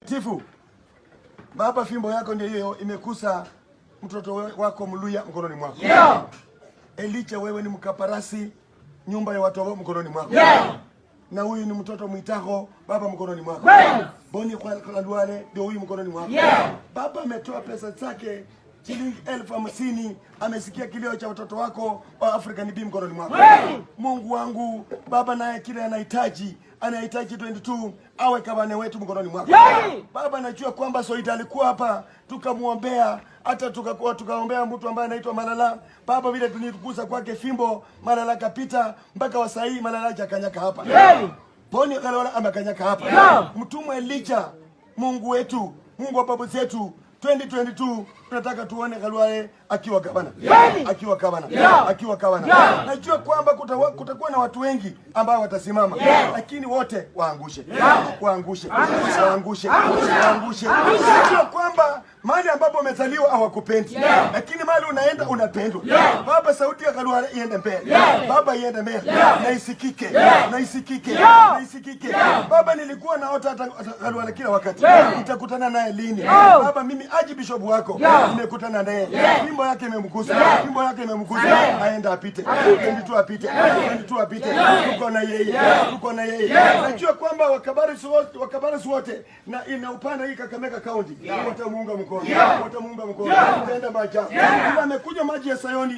Chifu, Baba, fimbo yako ndio hiyo imekusa mtoto wako Mluya mkononi mwako. Elicha, wewe ni mkaparasi, nyumba ya watu wao mkononi mwako. Na huyu ni mtoto mwitaho, Baba, mkononi mwako. Boni Khalwale ndio huyu mkononi mwako. Baba ametoa pesa zake shilingi 50,000, amesikia kilio cha watoto wako wa African B mkononi mwako. Mungu wangu, Baba naye kile anahitaji 22 awe gavana wetu mkononi mwako. Baba, najua kwamba Soita alikuwa hapa tukamwombea, hata tukakuwa tukaombea mtu ambaye anaitwa Malala. Baba, vile tulikuza kwake fimbo, Malala kapita mpaka wasahii, Malala hajakanyaka hapa. Boni Khalwale amekanyaka hapa. Mtumwa Elijah, Mungu wetu, Mungu wa babu zetu, 2022 tunataka tuone Khalwale akiwa gavana, akiwa gavana, akiwa gavana. Najua kwamba kutakuwa na watu wengi ambao watasimama, lakini wote waangushe, waangushe, waangushe, waangushe. Najua kwamba mahali ambapo umezaliwa hawakupendi, lakini mahali unaenda unapendwa. Baba, sauti ya Khalwale iende mbele, Baba, iende mbele na isikike, na isikike, na isikike. Baba, nilikuwa naota hata Khalwale kila wakati, nitakutana naye lini? Baba, mimi Archbishop wako nimekutana naye, fimbo yake imemgusa, fimbo yake imemgusa, aenda apite, 22 apite, 22 apite. Tuko na yeye, tuko na yeye. Najua kwamba Wakabarasi wote, Wakabarasi wote na ina upande hii Kakamega County watamuunga mkono, watamuunga mkono, itaenda maajabu. Ila amekuja maji ya Sayoni.